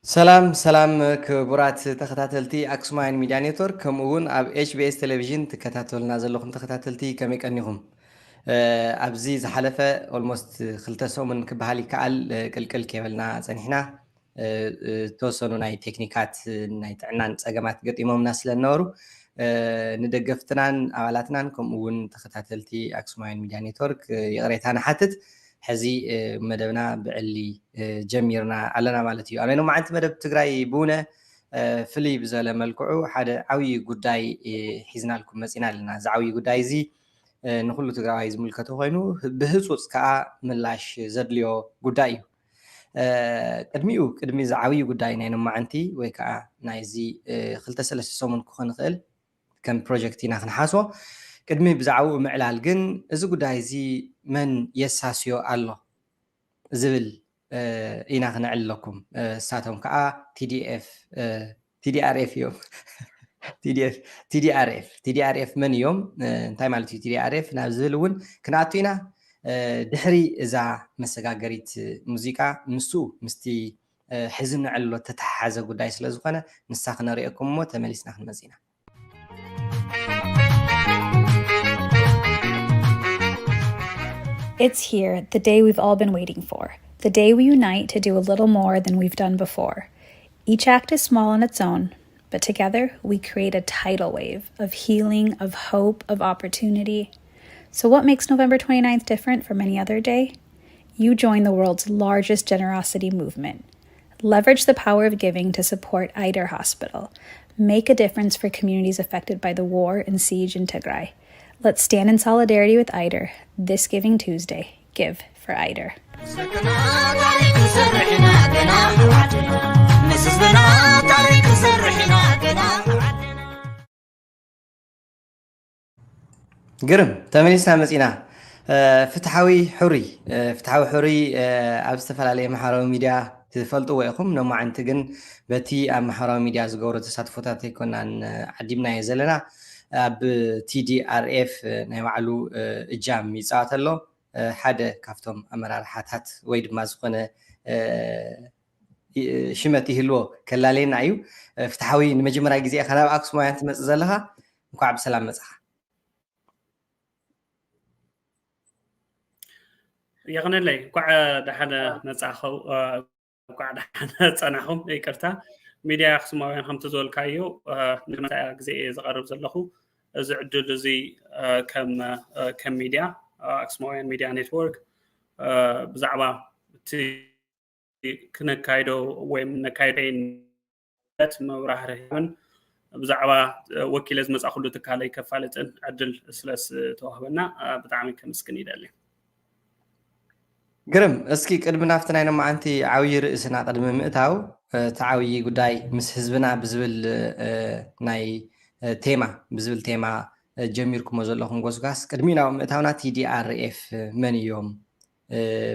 ሰላም ሰላም ክቡራት ተኸታተልቲ ኣክሱማውያን ሚድያ ኔትወርክ፣ ከምኡ እውን ኣብ ኤች ቢ ኤስ ቴሌቪዥን ትከታተሉና ዘለኹም ተኸታተልቲ፣ ከመይ ቀኒኹም? ኣብዚ ዝሓለፈ ኦልሞስት ክልተ ሰሙን ክበሃል ይከኣል ቅልቅል ከይበልና ፀኒሕና። ዝተወሰኑ ናይ ቴክኒካት ናይ ጥዕናን ፀገማት ገጢሞምና ስለዝነበሩ፣ ንደገፍትናን ኣባላትናን ከምኡ እውን ተኸታተልቲ ኣክሱማውያን ሚድያ ኔትወርክ ይቕሬታ ንሓትት። ሕዚ መደብና ብዕሊ ጀሚርና ኣለና ማለት እዩ። ኣብ ናይ ሎማዓንቲ መደብ ትግራይ ብውነ ፍልይ ብዘለ መልክዑ ሓደ ዓብዪ ጉዳይ ሒዝናልኩም መፂና ኣለና። እዚ ዓብዪ ጉዳይ እዚ ንኩሉ ትግራዋይ ዝምልከቶ ኮይኑ፣ ብህፁፅ ከዓ ምላሽ ዘድልዮ ጉዳይ እዩ። ቅድሚኡ፣ ቅድሚ እዚ ዓብዪ ጉዳይ ናይ ሎማዓንቲ ወይ ከዓ ናይዚ ክልተ ሰለስተ ሰሙን ክኾን ይኽእል ከም ፕሮጀክት ኢና ክንሓስቦ። ቅድሚ ብዛዕባኡ ምዕላል ግን፣ እዚ ጉዳይ እዚ መን የሳስዮ ኣሎ ዝብል ኢና ክነዕልለኩም። እሳቶም ከዓ ቲ ዲ ኤፍ፣ ቲ ዲ ኣር ኤፍ እዮም። ቲ ዲ ኤፍ፣ ቲ ዲ ኣር ኤፍ፣ ቲ ዲ ኣር ኤፍ መን እዮም? እንታይ ማለት እዩ ቲ ዲ ኣር ኤፍ ናብ ዝብል እውን ክንኣቱ ኢና። ድሕሪ እዛ መሰጋገሪት ሙዚቃ፣ ምስኡ ምስቲ ሕዚ ነዕልሎ ተተሓሓዘ ጉዳይ ስለ ዝኾነ፣ ንሳ ክነርእየኩም እሞ ተመሊስና ክንመጽእ ኢና። It's here, the day we've all been waiting for. The day we unite to do a little more than we've done before. Each act is small on its own, but together we create a tidal wave of healing, of hope, of opportunity. So, what makes November twenty-ninth different from any other day? You join the world's largest generosity movement. Leverage the power of giving to support Eider Hospital. Make a difference for communities affected by the war and siege in Tigray. Let's stand in solidarity with Eider this Giving Tuesday. Give for Eider. ግርም፣ ተመሊስና መፂና። ፍትሓዊ ሕሩይ፣ ፍትሓዊ ሕሩይ ኣብ ዝተፈላለየ ማሕበራዊ ሚድያ ትፈልጥዎ ኢኹም። ሎማዓንቲ ግን በቲ ኣብ ማሕበራዊ ሚድያ ዝገብሮ ተሳትፎታት ኣይኮናን ዓዲምናዮ ዘለና። ኣብ ቲ ዲ ኣር ኤፍ ናይ ባዕሉ እጃም ይፃወት ኣሎ። ሓደ ካብቶም ኣመራርሓታት ወይ ድማ ዝኾነ ሽመት ይህልዎ ከላለየና እዩ። ፍትሓዊ፣ ንመጀመርያ ግዜ ኢኻ ናብ ኣክሱማውያን ትመፅእ ዘለኻ። እንኳዕ ብሰላም መፃኻ። የቕንለይ፣ እንኳዕ ደሓነ መፃኸው፣ እንኳዕ ደሓነ ፀናኹም። ይቅርታ፣ ሚድያ ኣክሱማውያን ከምቲ ዝበልካዮ ንመጀመርያ ግዜ እየ ዝቐርብ ዘለኹ። እዚ ዕድል እዚ ከም ከም ሚድያ ኣክሱማውያን ሚድያ ኔትወርክ ብዛዕባ እቲ ክነካይዶ ወይም ነካይዶ በት መብራህርህን ብዛዕባ ወኪለ ዝመፃእኩሉ ትካለይ ከፋልጥን ዕድል ስለዝተዋህበና ብጣዕሚ ከምስግን ይደሊ። ግርም፣ እስኪ ቅድሚ ናብቲ ናይ ሎማዓንቲ ዓብዪ ርእስና ቅድሚ ምእታው፣ እቲ ዓብዪ ጉዳይ ምስ ህዝብና ብዝብል ናይ ቴማ፣ ብዝብል ቴማ ጀሚርኩሞ ዘለኹም ጎስጓስ፣ ቅድሚ ናብ ምእታውና ቲ ዲ ኣር ኤፍ መን እዮም?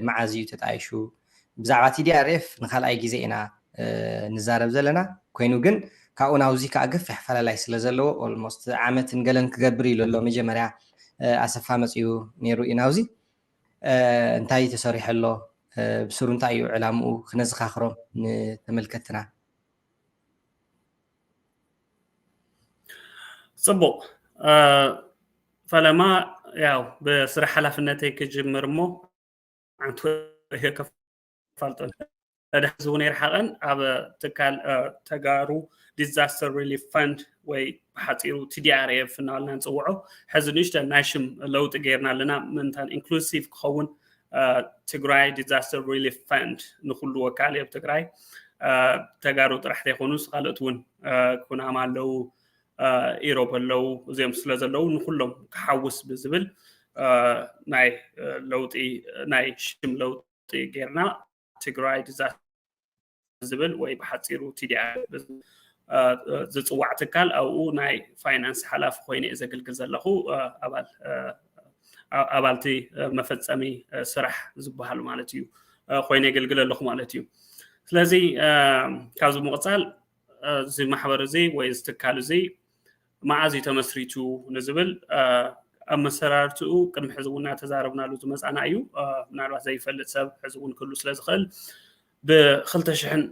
መዓዝ እዩ ተጣይሹ? ብዛዕባ ቲ ዲ ኣር ኤፍ ንኻልኣይ ግዜ ኢና ንዛረብ ዘለና። ኮይኑ ግን ካብኡ ናብዚ ከዓ ገፊሕ ፈላላይ ስለ ዘለዎ፣ ኦልሞስት ዓመትን ገለን ክገብር ኢሉ ኣሎ። መጀመርያ ኣሰፋ መፅዩ ነይሩ እዩ ናብዚ። እንታይ ተሰሪሑ ኣሎ? ብስሩ እንታይ እዩ ዕላምኡ? ክነዘኻኽሮም ንተመልከትና። ፅቡቕ፣ ፈለማ ያው ብስራሕ ሓላፍነተይ ክጅምር እሞ ዓንቱ ከፋልጦ። ሕዚ እውን ኣይረሓቐን ኣብ ትካል ተጋሩ ዲዛስተር ሪሊፍ ፈንድ ወይ ብሓፂሩ ቲ ዲ ኣር ኤፍ እናበልና ንፅውዖ፣ ሕዚ ንእሽተን ናይ ሽም ለውጢ ገይርና ኣለና። ምእንታን ኢንክሉሲቭ ክኸውን ትግራይ ዲዛስተር ሪሊፍ ፈንድ ንኩሉ ወካሊ ኣብ ትግራይ ተጋሩ ጥራሕ ዘይኮኑስ ካልኦት እውን ኩናማ ኣለዉ፣ ኢሮብ ኣለዉ፣ እዚኦም ስለ ዘለዉ ንኩሎም ክሓውስ ብዝብል ናይ ለውጢ ናይ ሽም ለውጢ ጌርና ትግራይ ዲዛስተር ዝብል ወይ ብሓፂሩ ቲ ዲ ኣር ዝፅዋዕ ትካል ኣብኡ ናይ ፋይናንስ ሓላፊ ኮይነ እየ ዘገልግል ዘለኹ። ኣባል ኣባልቲ መፈፀሚ ስራሕ ዝበሃሉ ማለት እዩ ኮይነ የገልግል ኣለኹ ማለት እዩ። ስለዚ ካብዚ ምቕፃል እዚ ማሕበር እዚ ወይ እዚ ትካል እዚ መዓዝ እዩ ተመስሪቱ ንዝብል ኣመሰራርትኡ ቅድሚ ሕዚ እውን እናተዛረብናሉ ዝመፃና እዩ። ምናልባት ዘይፈልጥ ሰብ ሕዚ እውን ክህሉ ስለ ዝኽእል ብክልተ ሽሕን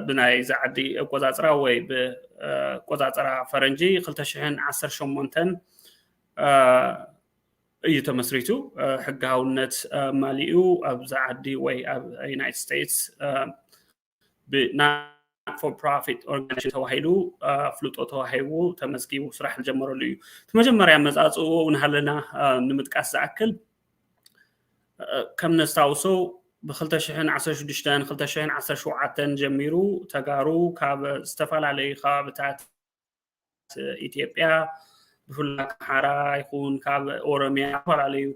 ብናይ ዝዓዲ ኣቆፃፅራ ወይ ብቆፃፅራ ፈረንጂ ክልተ ሽሕን ዓሰርተ ሸሞንተን እዩ ተመስሪቱ። ሕጋውነት ማሊኡ ኣብዚ ዓዲ ወይ ኣብ ዩናይትድ ስቴትስ ብናን ፎር ፕሮፊት ኦርጋናይዜሽን ተባሂሉ ኣፍልጦ ተዋሂቡ ተመዝጊቡ ስራሕ ዝጀመረሉ እዩ። እቲ መጀመርያ መፃፅኡ እውን ሃለና ንምጥቃስ ዝኣክል ከም ነስታውሶ ብክልተ ሽሕን ዓሰርተ ሽዱሽተን ክልተ ሽሕን ዓሰርተ ሸውዓተን ጀሚሩ ተጋሩ ካብ ዝተፈላለዩ ከባብታት ኢትዮጵያ ብፍላይ ኣምሓራ ይኹን ካብ ኦሮሚያ ዝተፈላለዩ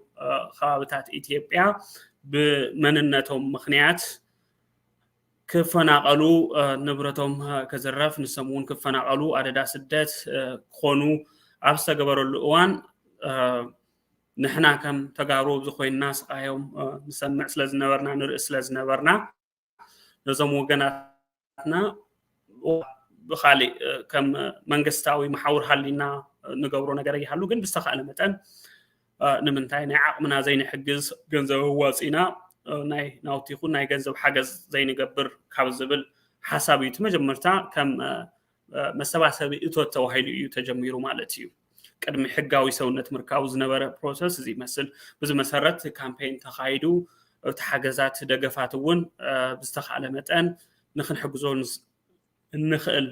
ከባብታት ኢትዮጵያ ብመንነቶም ምክንያት ክፈናቐሉ ንብረቶም ክዝረፍ ንሶም እውን ክፈናቐሉ ኣደዳ ስደት ክኾኑ ኣብ ዝተገበረሉ እዋን ንሕና ከም ተጋሩ ኣብዚ ኮይንና ስቃዮም ንሰምዕ ስለ ዝነበርና ንርኢ ስለ ዝነበርና ነዞም ወገናትና ብካሊእ ከም መንግስታዊ መሓውር ሃሊና ንገብሮ ነገር ይሃሉ ግን ብዝተካእለ መጠን ንምንታይ ናይ ዓቕምና ዘይንሕግዝ ገንዘብ ኣዋፂና ናይ ናውቲ ይኹን ናይ ገንዘብ ሓገዝ ዘይንገብር ካብ ዝብል ሓሳብ እዩ እቲ መጀመርታ ከም መሰባሰቢ እቶት ተባሂሉ እዩ ተጀሚሩ ማለት እዩ። ቅድሚ ሕጋዊ ሰውነት ምርካቡ ዝነበረ ፕሮሰስ እዚ ይመስል። ብዚ መሰረት ካምፔን ተኻይዱ እቲ ሓገዛት ደገፋት እውን ብዝተኻእለ መጠን ንክንሕግዞ እንኽእል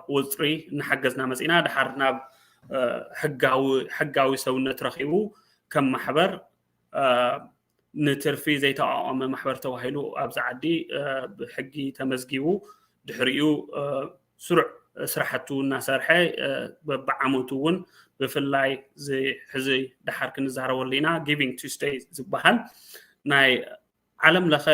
ቁፅሪ እናሓገዝና መፂና ድሓር ናብ ሕጋዊ ሰውነት ረኪቡ ከም ማሕበር ንትርፊ ዘይተቋቋመ ማሕበር ተባሂሉ ኣብዚ ዓዲ ብሕጊ ተመዝጊቡ ድሕሪኡ ስሩዕ ስራሕቱ እናሰርሐ በብዓመቱ እውን ብፍላይ ሕዚ ድሓር ክንዛረበሉ ኢና ጊቪንግ ቱስደይ ዝበሃል ናይ ዓለም ለኸ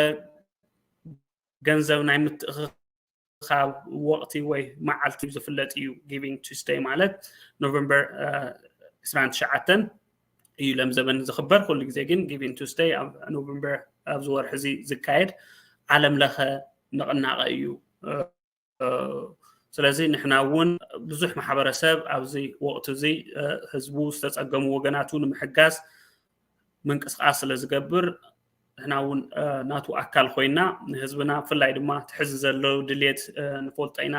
ገንዘብ ናይ ምትእኽኻብ ወቕቲ ወይ መዓልቲ ዝፍለጥ እዩ። ጊቪንግ ቱስደይ ማለት ኖቨምበር ዕስራን ትሽዓተን እዩ ለም ዘበን ዝኽበር። ኩሉ ግዜ ግን ጊቪንግ ቱስደይ ኣብ ኖቨምበር ኣብዚ ወርሒ እዚ ዝካየድ ዓለም ለኸ ንቕናቐ እዩ። ስለዚ ንሕና እውን ብዙሕ ማሕበረሰብ ኣብዚ ወቕቲ እዚ ህዝቡ ዝተፀገሙ ወገናቱ ንምሕጋዝ ምንቅስቃስ ስለ ዝገብር ንሕና እውን ናቱ ኣካል ኮይና ንህዝብና ብፍላይ ድማ ትሕዚ ዘሎ ድሌት ንፈልጦ ኢና።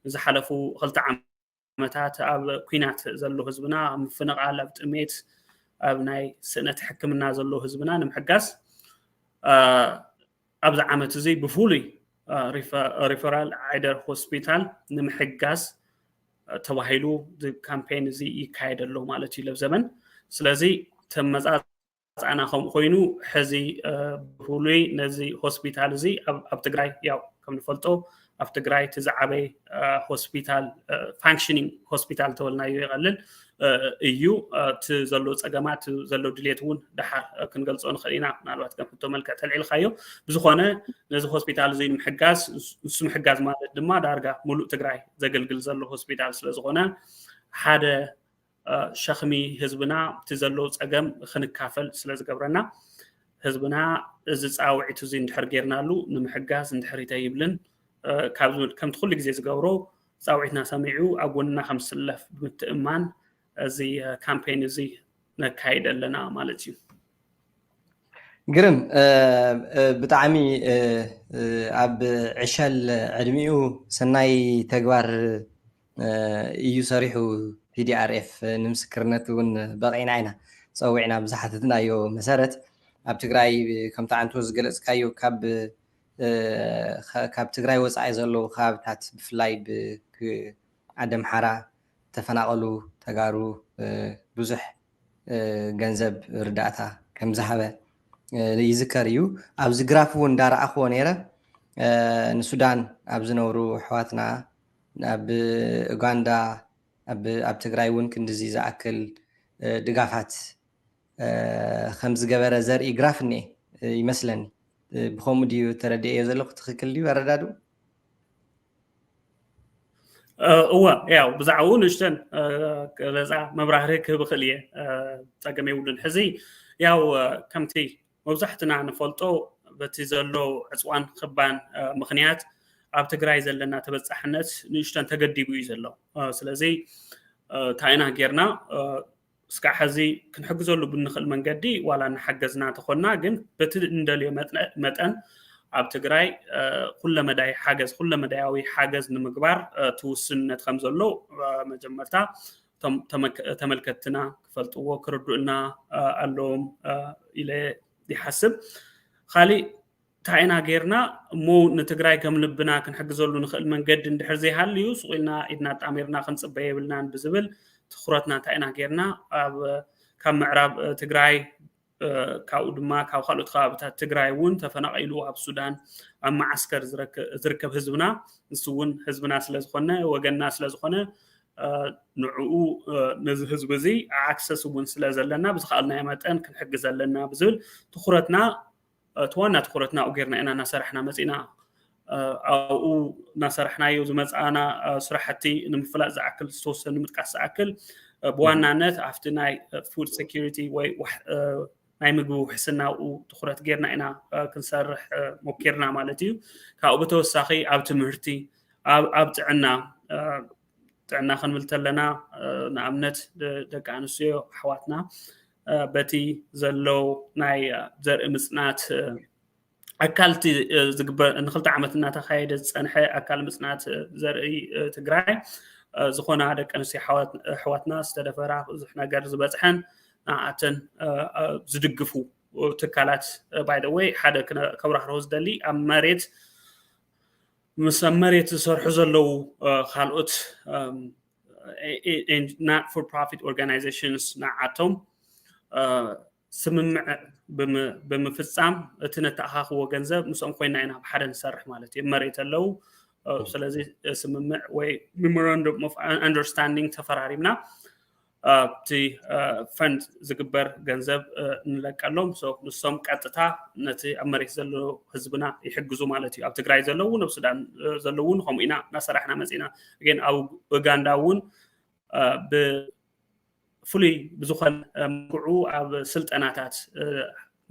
ንዝሓለፉ ክልተ ዓመታት ኣብ ኩናት ዘሎ ህዝብና ኣብ ምፍንቓል ኣብ ጥሜት ኣብ ናይ ስእነት ሕክምና ዘሎ ህዝብና ንምሕጋዝ ኣብዚ ዓመት እዚ ብፍሉይ ሪፈራል ዓይደር ሆስፒታል ንምሕጋዝ ተባሂሉ ካምፔን እዚ ይካየድ ኣሎ ማለት እዩ ለብዘበን። ስለዚ ተመፃፃና ከምኡ ኮይኑ ሕዚ ብፍሉይ ነዚ ሆስፒታል እዚ ኣብ ትግራይ ያው ከም ንፈልጦ ኣብ ትግራይ እቲ ዝዓበይ ሆስፒታል ፋንክሽኒንግ ሆስፒታል ተበልናዮ ይቐልል እዩ። እቲ ዘሎ ፀገማት ዘሎ ድሌት እውን ድሓር ክንገልፆ ንኽእል ኢና። ምናልባት ከም ሕቶ መልክዕ ተልዒልካዮ ብዝኾነ ነዚ ሆስፒታል እዚ ንምሕጋዝ ንሱ ምሕጋዝ ማለት ድማ ዳርጋ ሙሉእ ትግራይ ዘገልግል ዘሎ ሆስፒታል ስለዝኾነ ሓደ ሸኽሚ ህዝብና እቲ ዘሎ ፀገም ክንካፈል ስለ ዝገብረና ህዝብና እዚ ፃውዒት እዚ እንድሕር ጌርናሉ ንምሕጋዝ እንድሕር ይተይብልን ከምቲ ኩሉ ግዜ ዝገብሮ ፃውዒትና ሰሚዑ ኣብ ጎንና ከም ዝስለፍ ብምትእማን እዚ ካምፔን እዚ ነካይድ ኣለና ማለት እዩ። ግርም ብጣዕሚ ኣብ ዕሸል ዕድሚኡ ሰናይ ተግባር እዩ ሰሪሑ። ፒዲኣርኤፍ ንምስክርነት እውን በቂዕና ኢና ፀዊዕና ብዝሓተትናዮ መሰረት ኣብ ትግራይ ከምቲ ዓንቶ ዝገለፅካዮ ካብ ካብ ትግራይ ወፃኢ ዘለዉ ከባብታት ብፍላይ ዓዲ ኣምሓራ ተፈናቐሉ ተጋሩ ብዙሕ ገንዘብ ርዳእታ ከም ዝሃበ ይዝከር እዩ። ኣብዚ ግራፍ እውን እንዳረኣኽዎ ነይረ ንሱዳን ኣብ ዝነብሩ ኣሕዋትና ኣብ ኡጋንዳ ኣብ ትግራይ እውን ክንድዚ ዝኣክል ድጋፋት ከም ዝገበረ ዘርኢ ግራፍ እኒኤ ይመስለኒ። ብኸምኡ ድዩ ተረዲኤዮ ዘለኹ? ትኽክል ድዩ ኣረዳድኡ? እወ ያው ብዛዕባኡ ንእሽተን ገለፃ መብራህርሂ ክህብ እኽእል እየ። ፀገም የብሉን። ሕዚ ያው ከምቲ መብዛሕትና ንፈልጦ በቲ ዘሎ ዕፅዋን ክባን ምኽንያት ኣብ ትግራይ ዘለና ተበፃሕነት ንእሽተን ተገዲቡ እዩ ዘሎ። ስለዚ እንታይ ኢና ጌርና እስካዕ ሕዚ ክንሕግዘሉ ብንኽእል መንገዲ ዋላ እናሓገዝና እንተኾንና ግን በቲ እንደልዮ መጠን ኣብ ትግራይ ኩለመዳይ ሓገዝ፣ ኩለመዳያዊ ሓገዝ ንምግባር እቲ ውስንነት ከም ዘሎ መጀመርታ ተመልከትትና ክፈልጥዎ ክርድኡልና ኣለዎም ኢለ ይሓስብ። ካሊእ እንታይ ኢና ጌርና እሞ ንትግራይ ከም ልብና ክንሕግዘሉ ንኽእል መንገዲ እንድሕር ዘይሃልዩ፣ ሱቕ ኢልና ኢድና ጣሚርና ክንፅበ የብልናን ብዝብል ትኹረትና እንታይ ኢና ጌርና፣ ኣብ ካብ ምዕራብ ትግራይ ካብኡ ድማ ካብ ካልኦት ከባብታት ትግራይ እውን ተፈናቒሉ ኣብ ሱዳን ኣብ መዓስከር ዝርከብ ህዝብና፣ ንሱ እውን ህዝብና ስለዝኾነ ወገንና ስለዝኾነ ንዕኡ ነዚ ህዝቢ እዚ ኣክሰስ እውን ስለ ዘለና ብዝኸኣልናዮ መጠን ክንሕግዝ ኣለና ብዝብል ትኹረትና እቲ ዋና ትኹረትና ኣብኡ ጌርና ኢና እናሰራሕና መፂና። ኣብኡ እናሰራሕናዮ ዝመፅኣና ስራሕቲ ንምፍላጥ ዝኣክል ዝተወሰኑ ምጥቃስ ዝኣክል ብዋናነት ኣብቲ ናይ ፉድ ሴኪሪቲ ወይ ናይ ምግቢ ውሕስና ኣብኡ ትኹረት ጌርና ኢና ክንሰርሕ ሞኪርና ማለት እዩ። ካብኡ ብተወሳኺ ኣብ ትምህርቲ፣ ኣብ ጥዕና ጥዕና ክንብል ተለና ንኣብነት ደቂ ኣንስትዮ ኣሕዋትና በቲ ዘሎ ናይ ዘርኢ ምፅናት ኣካልቲ ዝግበር ንክልተ ዓመት እናተካየደ ዝፀንሐ ኣካል ምፅናት ዘርኢ ትግራይ ዝኾና ደቂ ኣንስትዮ ኣሕዋትና ዝተደፈራ ብዙሕ ነገር ዝበፅሐን ንኣተን ዝድግፉ ትካላት ባይደወይ ሓደ ከብራህርሆ ዝደሊ ኣብ መሬት ምስ ኣብ መሬት ዝሰርሑ ዘለዉ ካልኦት not for profit organizations ንዓቶም ስምምዕ ብምፍፃም እቲ ነተኣኻኽቦ ገንዘብ ምስኦም ኮይና ኢና ብሓደ ንሰርሕ ማለት እዩ። መሬት ኣለዉ ስለዚ ስምምዕ ወይ memorandum of understanding ተፈራሪምና ኣብቲ ፈንድ ዝግበር ገንዘብ ንለቀሎም ንሶም ቀጥታ ነቲ ኣብ መሬት ዘሎ ህዝብና ይሕግዙ ማለት እዩ። ኣብ ትግራይ ዘለውን ኣብ ሱዳን ዘለውን ከምኡ ኢና እናሰራሕና መፂና ግን ኣብ ኡጋንዳ እውን ብፍሉይ ብዝኾነ መልክዑ ኣብ ስልጠናታት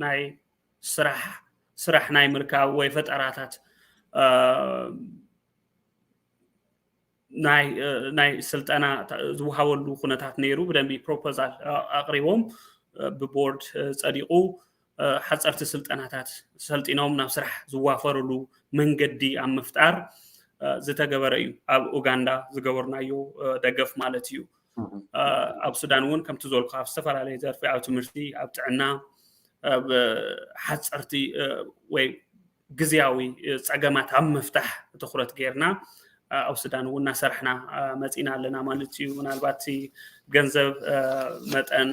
ናይ ስራሕ ስራሕ ናይ ምርካብ ወይ ፈጠራታት ናይ ስልጠና ዝወሃበሉ ኩነታት ነይሩ። ብደንቢ ፕሮፖዛል ኣቕሪቦም ብቦርድ ፀዲቑ ሓፀርቲ ስልጠናታት ሰልጢኖም ናብ ስራሕ ዝዋፈርሉ መንገዲ ኣብ ምፍጣር ዝተገበረ እዩ። ኣብ ኡጋንዳ ዝገበርናዮ ደገፍ ማለት እዩ። ኣብ ሱዳን እውን ከምቲ ዝበልኩ ኣብ ዝተፈላለየ ዘርፊ ኣብ ትምህርቲ፣ ኣብ ጥዕና፣ ኣብ ሓፀርቲ ወይ ግዝያዊ ፀገማት ኣብ ምፍታሕ ትኹረት ጌርና ኣብ ሱዳን እውን እናሰርሕና መፂና ኣለና ማለት እዩ። ምናልባት እቲ ገንዘብ መጠን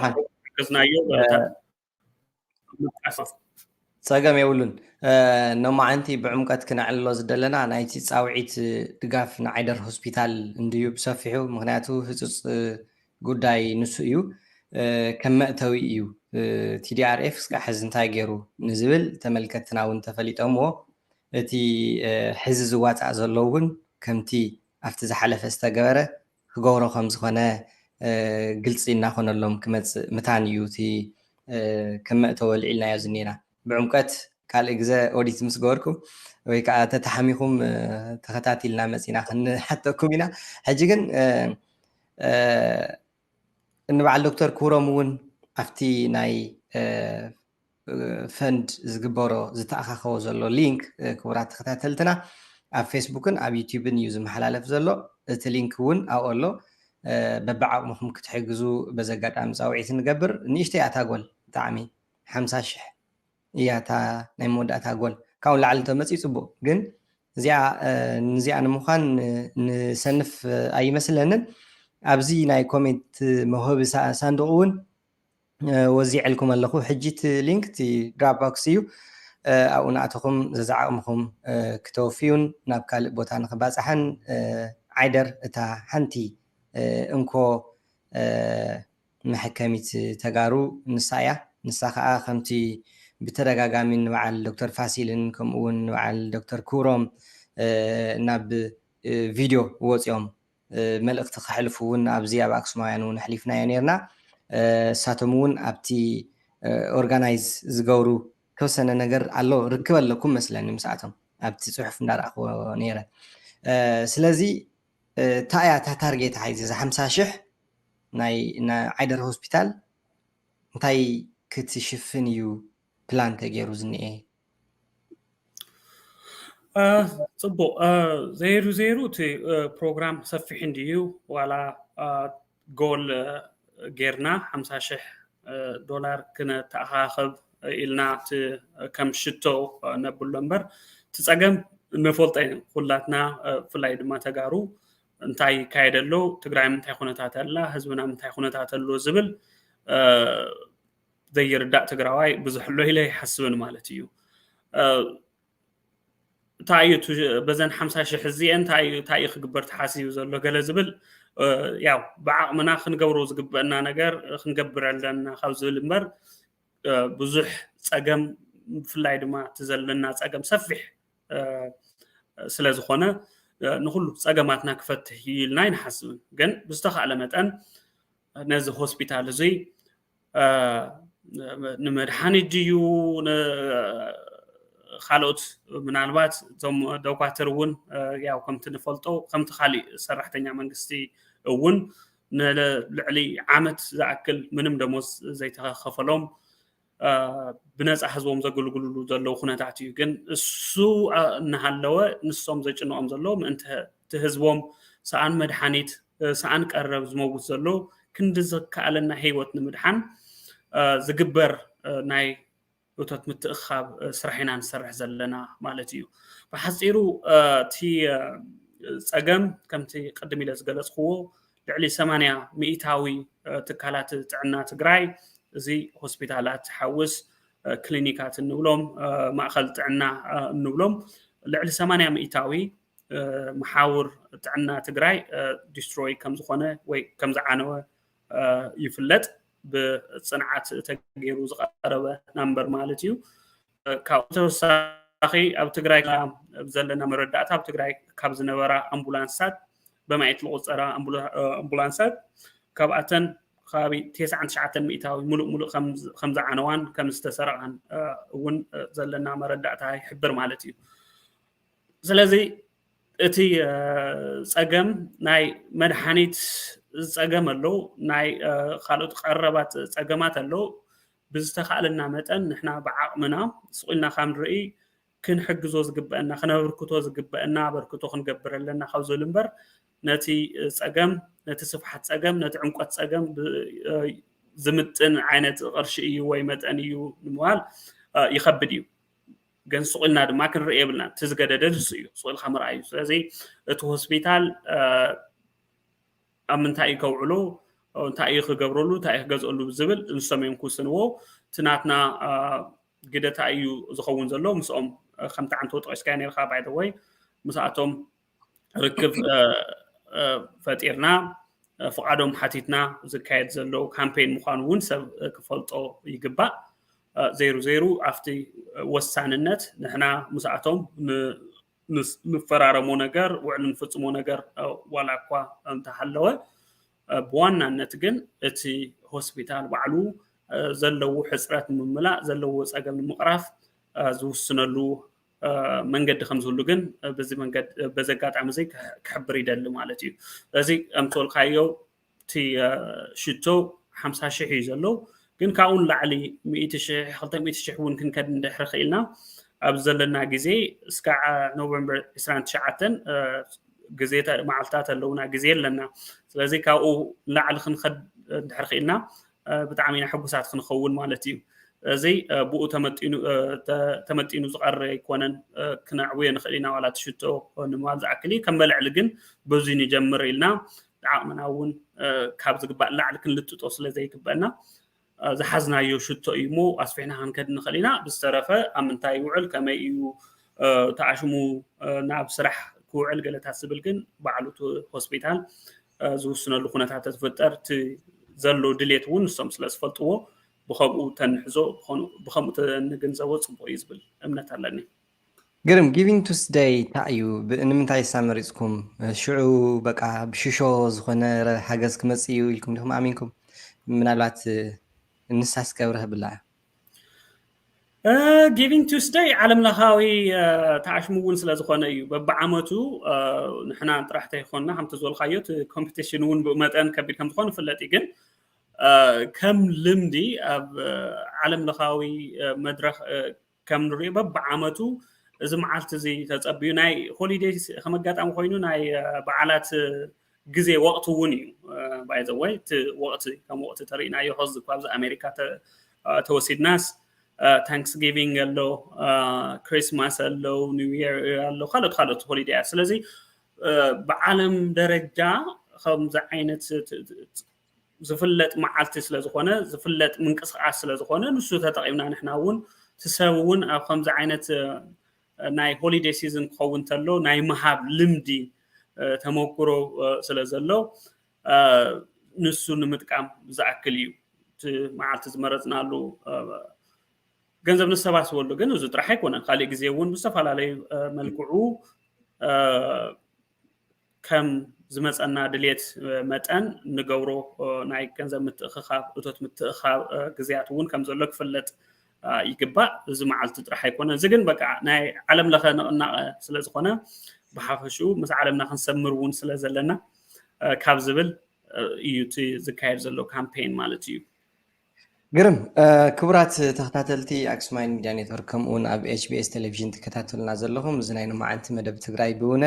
ሓገዝናዮ ፀገም የብሉን። ኖማዓንቲ ብዕምቀት ክነዕልሎ ዝደለና ናይቲ ፃውዒት ድጋፍ ንዓይደር ሆስፒታል እንድዩ ብሰፊሑ፣ ምክንያቱ ህፁፅ ጉዳይ ንሱ እዩ። ከም መእተዊ እዩ። ቲዲኣርኤፍ እስካብ ሕዚ እንታይ ገይሩ ንዝብል ተመልከትና እውን ተፈሊጦምዎ። እቲ ሕዚ ዝዋፃእ ዘሎ እውን ከምቲ ኣብቲ ዝሓለፈ ዝተገበረ ክገብሮ ከም ዝኾነ ግልፂ እናኾነሎም ክመፅእ ምታን እዩ። እቲ ከም መእተዊ ኣልዒልናዮ ዝኒና ብዕምቀት ካልእ ግዘ ኦዲት ምስ ገበርኩም ወይ ከዓ ተተሓሚኹም ተኸታቲልና መፂና ክንሓተኩም ኢና። ሕጂ ግን እንበዓል ዶክተር ክብሮም እውን ኣብቲ ናይ ፈንድ ዝግበሮ ዝተኣኻኸቦ ዘሎ ሊንክ ክቡራት ተኸታተልትና ኣብ ፌስቡክን ኣብ ዩቲብን እዩ ዝመሓላለፍ ዘሎ። እቲ ሊንክ እውን ኣብኡ ኣሎ። በብዓቕምኹም ክትሕግዙ በዚ ኣጋጣሚ ፃውዒት ንገብር። ንእሽተይ ኣታ ጎል ብጣዕሚ ሓምሳ ሽሕ እያ እታ ናይ መወዳእታ ጎል። ካብኡ ንላዕሊ እንተመፅኡ ፅቡቕ፣ ግን እዚኣ ንዚኣ ንምዃን ንሰንፍ ኣይመስለንን። ኣብዚ ናይ ኮሜንት መውሃቢ ሳንዱቕ እውን ወዚዐልኩም ኣለኹ። ሕጂ እቲ ሊንክ እቲ ድራፕ ቦክስ እዩ። ኣብኡ ንኣተኹም ዘዝዓቕምኹም ክተወፍዩን ናብ ካልእ ቦታ ንኽባፃሕን ዓይደር እታ ሓንቲ እንኮ መሐከሚት ተጋሩ ንሳ እያ። ንሳ ከዓ ከምቲ ብተደጋጋሚ ንበዓል ዶክተር ፋሲልን ከምኡ እውን ንበዓል ዶክተር ክብሮም ናብ ቪድዮ ወፂኦም መልእክቲ ከሕልፉ እውን ኣብዚ ኣብ ኣክሱማውያን እውን ኣሕሊፍናዮ ነርና። እሳቶም እውን ኣብቲ ኦርጋናይዝ ዝገብሩ ተወሰነ ነገር ኣሎ ርክብ ኣለኩም መስለኒ ምስኣቶም ኣብቲ ፅሑፍ እንዳረኣኽዎ ነይረ። ስለዚ እንታይ እያ እታ ታርጌት ሓይዚ እዚ ሓምሳ ሽሕ ናይ ዓይደር ሆስፒታል እንታይ ክትሽፍን እዩ ፕላን ተገይሩ ዝኒኤ? ጽቡቕ። ዘይሩ ዘይሩ እቲ ፕሮግራም ሰፊሕ እንድዩ። ዋላ ጎል ጌርና ሓምሳ ሽሕ ዶላር ክነተኣኻኸብ ኢልና እቲ ከም ሽቶ ነብሎ እምበር፣ እቲ ጸገም ንፈልጦ ኢና ኩላትና፣ ብፍላይ ድማ ተጋሩ፣ እንታይ ይካየድ ኣሎ፣ ትግራይ ምንታይ ኩነታት ኣላ፣ ህዝብና ምንታይ ኩነታት ኣሎ ዝብል ዘይርዳእ ትግራዋይ ብዙሕ ኣሎ ኢለ ይሓስብን ማለት እዩ። እንታይ እዩ በዘን ሓምሳ ሽሕ እዚአን እንታይ እዩ ክግበር ተሓሲቡ ዘሎ ገለ ዝብል፣ ያው ብዓቕምና ክንገብሮ ዝግበአና ነገር ክንገብር ኣለና ካብ ዝብል እምበር፣ ብዙሕ ጸገም፣ ብፍላይ ድማ እቲ ዘለና ጸገም ሰፊሕ ስለ ዝኾነ፣ ንኹሉ ጸገማትና ክፈትሕ እዩ ኢልና ኣይንሓስብን። ግን ብዝተኻእለ መጠን ነዚ ሆስፒታል እዚ ንመድሓኒት ድዩ፣ ካልኦት፣ ምናልባት እዞም ደኳትር እውን፣ ያው ከምቲ ንፈልጦ፣ ከምቲ ካሊእ ሰራሕተኛ መንግስቲ እውን ንልዕሊ ዓመት ዝኣክል ምንም ደሞዝ ዘይተኸፈሎም፣ ብነፃ ህዝቦም ዘገልግልሉ ዘለዉ ኩነታት እዩ። ግን እሱ እናሃለወ፣ ንሶም ዘጭንቖም ዘሎ ምእንቲ እቲ ህዝቦም ሰኣን መድሓኒት፣ ሰኣን ቀረብ ዝመውት ዘሎ፣ ክንዲ ዝከኣለና ህይወት ንምድሓን ዝግበር ናይ እቶት ምትእኻብ ስራሕ ኢና ንሰርሕ ዘለና ማለት እዩ። ብሓፂሩ፣ እቲ ጸገም፣ ከምቲ ቅድም ኢለ ዝገለጽክዎ፣ ልዕሊ ሰማንያ ሚእታዊ ትካላት ጥዕና ትግራይ፣ እዚ ሆስፒታላት ትሓውስ፣ ክሊኒካት እንብሎም፣ ማእኸል ጥዕና እንብሎም፣ ልዕሊ ሰማንያ ሚእታዊ መሓውር ጥዕና ትግራይ ዲስትሮይ ከምዝኾነ ወይ ከምዝዓነወ ይፍለጥ። ብፅንዓት ተገይሩ ዝቐረበ ናምበር ማለት እዩ። ካብኡ ተወሳኺ፣ ኣብ ትግራይ ዘለና መረዳእታ፣ ኣብ ትግራይ ካብ ዝነበራ ኣምቡላንሳት፣ በማየት ዝቑፀራ ኣምቡላንሳት፣ ካብኣተን ከባቢ ተስዓን ትሽዓተን ሚእታዊ ሙሉእ ሙሉእ ከም ዝዓነዋን ከም ዝተሰረቓን እውን ዘለና መረዳእታ ይሕብር ማለት እዩ። ስለዚ እቲ ጸገም ናይ መድሓኒት ጸገም ኣሎ፣ ናይ ካልኦት ቀረባት ጸገማት ኣሎ። ብዝተኻእለና መጠን ንሕና ብዓቕምና ስቕ ኢልና ካብ ንርኢ፣ ክንሕግዞ ዝግበአና፣ ከነበርክቶ ዝግበአና ኣበርክቶ ክንገብር ኣለና ካብ ዝብል እምበር፣ ነቲ ጸገም፣ ነቲ ስፍሓት ጸገም፣ ነቲ ዕምቆት ጸገም ዝምጥን ዓይነት ቅርሺ እዩ ወይ መጠን እዩ ንምባል ይኸብድ እዩ። ግን ስቕ ኢልና ድማ ክንርኢ የብልና። እቲ ዝገደደ ንሱ እዩ፣ ስቕ ኢልካ ምርኣይ እዩ። ስለዚ እቲ ሆስፒታል ኣብ ምንታይ እዩ ከውዕሎ፣ እንታይ እዩ ክገብረሉ፣ እንታይ እዩ ክገዝአሉ ዝብል ንሶም እዮም ክውስንዎ። እቲ ናትና ግደ እንታይ እዩ ዝኸውን ዘሎ፣ ምስኦም፣ ከምቲ ዓንተው ጠቒስካዮ ነርካ፣ ባይ ዘ ወይ፣ ምስኣቶም ርክብ ፈጢርና፣ ፍቓዶም ሓቲትና ዝካየድ ዘሎ ካምፔን ምዃኑ እውን ሰብ ክፈልጦ ይግባእ። ዘይሩ ዘይሩ ኣብቲ ወሳንነት ንሕና ምስኣቶም ንፈራረሞ ነገር፣ ውዕል ንፍጽሞ ነገር ዋላ እኳ እንተሃለወ፣ ብዋናነት ግን እቲ ሆስፒታል ባዕሉ ዘለዎ ሕፅረት ንምምላእ፣ ዘለዎ ፀገም ንምቕራፍ ዝውስነሉ መንገዲ ከም ዝህሉ ግን በዚ መንገዲ፣ በዚ ኣጋጣሚ እዚ ክሕብር ይደሊ ማለት እዩ። ስለዚ ከምቲ በልካዮ፣ እቲ ሽቶ ሓምሳ ሽሕ እዩ ዘሎ፣ ግን ካብኡ ንላዕሊ ሚእቲ ሽሕ፣ ክልተ ሚእቲ ሽሕ እውን ክንከድ እንድሕር ክኢልና፣ ኣብ ዘለና ግዜ እስካዕ ኖቨምበር ዕስራን ትሽዓተን ግዜ፣ መዓልታት ኣለውና፣ ግዜ ኣለና። ስለዚ ካብኡ ንላዕሊ ክንከድ እንድሕር ክኢልና፣ ብጣዕሚ ኢና ሕጉሳት ክንኸውን ማለት እዩ። እዚ ብኡ ተመጢኑ ዝቐረ ኣይኮነን፣ ክነዕብዮ ንኽእል ኢና። ዋላ እቲ ሽቶ ንምባል ዝኣክል እዩ። ከም መልዕሊ ግን በዚ ንጀምር ኢልና ዓቕምና እውን ካብ ዝግባእ ንላዕሊ ክንልጥጦ ስለ ዘይግበአና፣ ዝሓዝናዮ ሽቶ እዩ እሞ ኣስፊሕና ክንከድ ንኽእል ኢና። ብዝተረፈ ኣብ ምንታይ ይውዕል፣ ከመይ እዩ ተኣሽሙ ናብ ስራሕ ክውዕል ገለታት ዝብል ግን ባዕሉ እቲ ሆስፒታል ዝውስነሉ ኩነታት ተዝፍጠር፣ እቲ ዘሎ ድሌት እውን ንሶም ስለ ዝፈልጥዎ፣ ብኸምኡ ተንሕዞ፣ ብኸምኡ ተንግንዘቦ ጽቡቕ እዩ ዝብል እምነት ኣለኒ። ግርም፣ ጊቪንግ ቱስደይ እንታይ እዩ? ብ-፣ ንምንታይ እሳ መሪጽኩም? ሽዑ በቃ ብሽሾ ዝኾነ ረ-፣ ሓገዝ ክመጽእ እዩ ኢልኩም ዲኹም ኣሚንኩም? ምናልባት ንሳ እስከ ኣብርሀብላ። ጊቪንግ ቱስደይ ዓለም ለኻዊ ተኣሽሙ እውን ስለ ዝኾነ እዩ። በብዓመቱ ንሕና ጥራሕ ተይኮንና፣ ከምቲ ዝበልካዮ፣ እቲ ኮምፒቲሽን እውን ብኡ መጠን ከቢድ ከም ዝኾነ ይፍለጥ እዩ። ግን ከም ልምዲ ኣብ ዓለም ለኻዊ መድረኽ ከም ንሪኦ፣ በብዓመቱ እዚ መዓልቲ እዚ ተጸብዩ ናይ ሆሊዴይ ከም ኣጋጣሚ ኮይኑ ናይ በዓላት ግዜ ወቕቲ እውን እዩ። ባይዘወይ እቲ ወቕቲ ከም ወቕቲ ተሪእናዮ ኸዚ እኳ ኣብዚ ኣሜሪካ ተወሲድናስ ታንክስጊቪንግ ኣሎ፣ ክሪስማስ ኣሎ፣ ኒው ይር ኣሎ፣ ካልኦት ካልኦት ሆሊዴያት። ስለዚ ብዓለም ደረጃ ከምዚ ዓይነት ዝፍለጥ መዓልቲ ስለዝኾነ ዝፍለጥ ምንቅስቃስ ስለዝኾነ ንሱ ተጠቂምና ንሕና እውን እቲ ሰብ እውን ኣብ ከምዚ ዓይነት ናይ ሆሊዴ ሲዝን ክኸውን ተሎ ናይ ምሃብ ልምዲ ተመክሮ ስለ ዘሎ ንሱ ንምጥቃም ዝኣክል እዩ። እቲ መዓልቲ ዝመረፅናሉ ገንዘብ ንሰባስበሉ ግን እዚ ጥራሕ ኣይኮነን። ካሊእ ግዜ እውን ብዝተፈላለዩ መልክዑ ከም ዝመፀና ድሌት መጠን ንገብሮ ናይ ገንዘብ ምትእኽኻብ እቶት ምትእኽኻብ ግዜያት እውን ከም ዘሎ ክፍለጥ ይግባእ። እዚ መዓልቲ ጥራሕ ኣይኮነን። እዚ ግን በቃ ናይ ዓለም ለኸ ንቕናቐ ስለዝኾነ ብሓፈሽኡ ምስ ዓለምና ክንሰምር እውን ስለ ዘለና ካብ ዝብል እዩ እቲ ዝካየድ ዘሎ ካምፔን ማለት እዩ። ግርም ክቡራት ተኸታተልቲ ኣክሱማይን ሚድያ ኔትወርክ ከምኡውን ኣብ ኤች ቢ ኤስ ቴሌቪዥን ትከታተሉና ዘለኹም እዚ ናይ ሎማዓንቲ መደብ ትግራይ ብውነ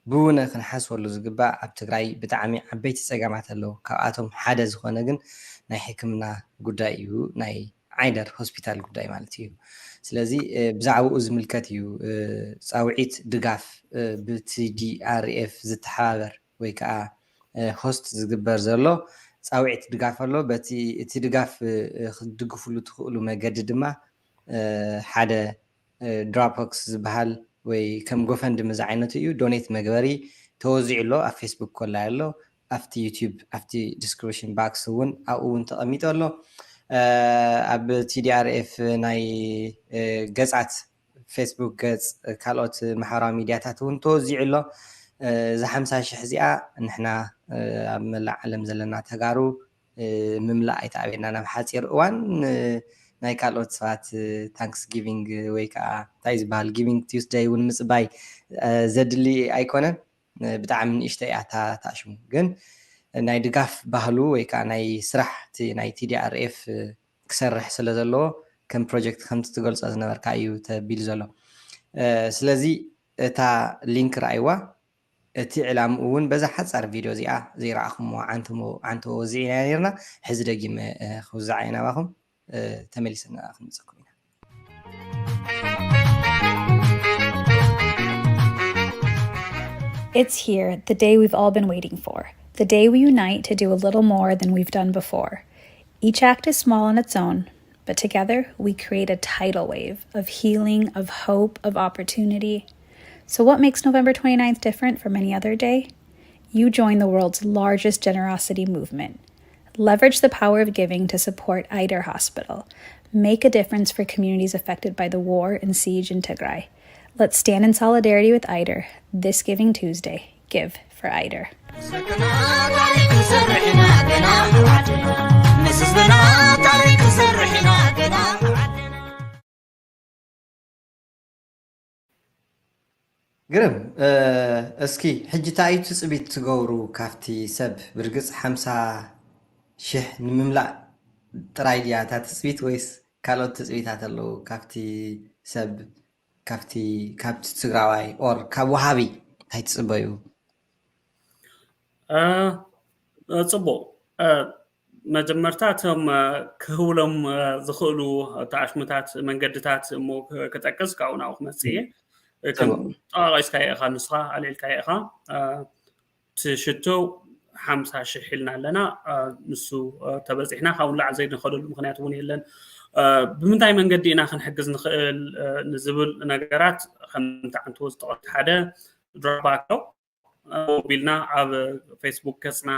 ብውነ ክንሓስበሉ ዝግባእ ኣብ ትግራይ ብጣዕሚ ዓበይቲ ፀገማት ኣለዉ። ካብኣቶም ሓደ ዝኾነ ግን ናይ ሕክምና ጉዳይ እዩ፣ ናይ ዓይደር ሆስፒታል ጉዳይ ማለት እዩ። ስለዚ ብዛዕባኡ ዝምልከት እዩ ፃውዒት ድጋፍ ብቲ ዲ ኣር ኤፍ ዝተሓባበር ወይ ከዓ ሆስት ዝግበር ዘሎ ፃውዒት ድጋፍ ኣሎ። በቲ እቲ ድጋፍ ክትድግፍሉ ትኽእሉ መገዲ ድማ ሓደ ድራፖክስ ዝበሃል ወይ ከም ጎፈንድሚ ዝዓይነቱ እዩ። ዶኔት መግበሪ ተወዚዑ ኣሎ ኣብ ፌስቡክ ኮላይ ኣሎ ኣብቲ ዩቲዩብ ኣብቲ ዲስክሪፕሽን ባክስ እውን ኣብኡ እውን ተቐሚጡ ኣሎ። ኣብ ቲ ዲ ኣር ኤፍ ናይ ገፃት ፌስቡክ ገፅ ካልኦት ማሕበራዊ ሚድያታት እውን ተወዚዑ ኣሎ። እዛ ሓምሳ ሽሕ እዚኣ ንሕና ኣብ መላእ ዓለም ዘለና ተጋሩ ምምላእ ኣይተኣብየና ናብ ሓፂር እዋን ናይ ካልኦት ሰባት ታንክስ ጊቪንግ ወይ ከዓ እንታይ ዝበሃል ጊቪንግ ቲውስደይ እውን ምፅባይ ዘድሊ ኣይኮነን። ብጣዕሚ ንእሽተይ እያ እታ ታሽሙ ግን ናይ ድጋፍ ባህሉ ወይ ከዓ ናይ ስራሕ ናይ ቲ ዲ ኣር ኤፍ ክሰርሕ ስለ ዘለዎ ከም ፕሮጀክት ከምቲ ትገልፆ ዝነበርካ እዩ ተቢሉ ዘሎ። ስለዚ እታ ሊንክ ረኣይዋ። እቲ ዕላምኡ እውን በዛ ሓፃር ቪድዮ እዚኣ ዘይረኣኹምዎ ዓንትዎ ወዚዕና ነርና። ሕዚ ደጊመ ክውዛዕ እየ ናባኹም። ተመሊሰና ክንመፀኩም ኢና። It's here, the day we've all been waiting for. The day we unite to do a little more than we've done before. Each act is small on its own, but together we create a tidal wave of healing, of hope, of opportunity. So, what makes November twenty-ninth different from any other day? You join the world's largest generosity movement. Leverage the power of giving to support Eider Hospital. Make a difference for communities affected by the war and siege in Tigray. Let's stand in solidarity with Eider this Giving Tuesday. Give for Eider. ግርም። እስኪ ሕጂ እንታይ እዩ ትፅቢት ትገብሩ ካብቲ ሰብ? ብርግፅ ሓምሳ ሽሕ ንምምላእ ጥራይ ድያ እታ ትፅቢት ወይስ ካልኦት ትፅቢታት ኣለዉ ካብቲ ሰብ፣ ካብቲ ካብቲ ትግራዋይ ኦር ካብ ወሃቢ እንታይ ትፅበዩ? ፅቡቅ። መጀመርታ እቶም ክህውሎም ዝኽእሉ ተኣሽሙታት መንገድታት እሞ ክጠቅስ ካብኡ ናብኡ ክመፅእ እየ። ከም ጠቃቂስካዮ ኢኻ ንስኻ ኣልዒልካዮ ኢኻ። እቲ ሽቶ ሓምሳ ሽሕ ኢልና ኣለና። ንሱ ተበፂሕና ካብኡ ንላዕሊ ዘይንኸደሉ ምክንያት እውን የለን። ብምንታይ መንገዲ ኢና ክንሕግዝ ንኽእል ንዝብል ነገራት ከምቲ ዓንትዎ ዝጠቐሱ ሓደ ድራፕ ኣሎ። ቢልና ኣብ ፌስቡክ ገፅና፣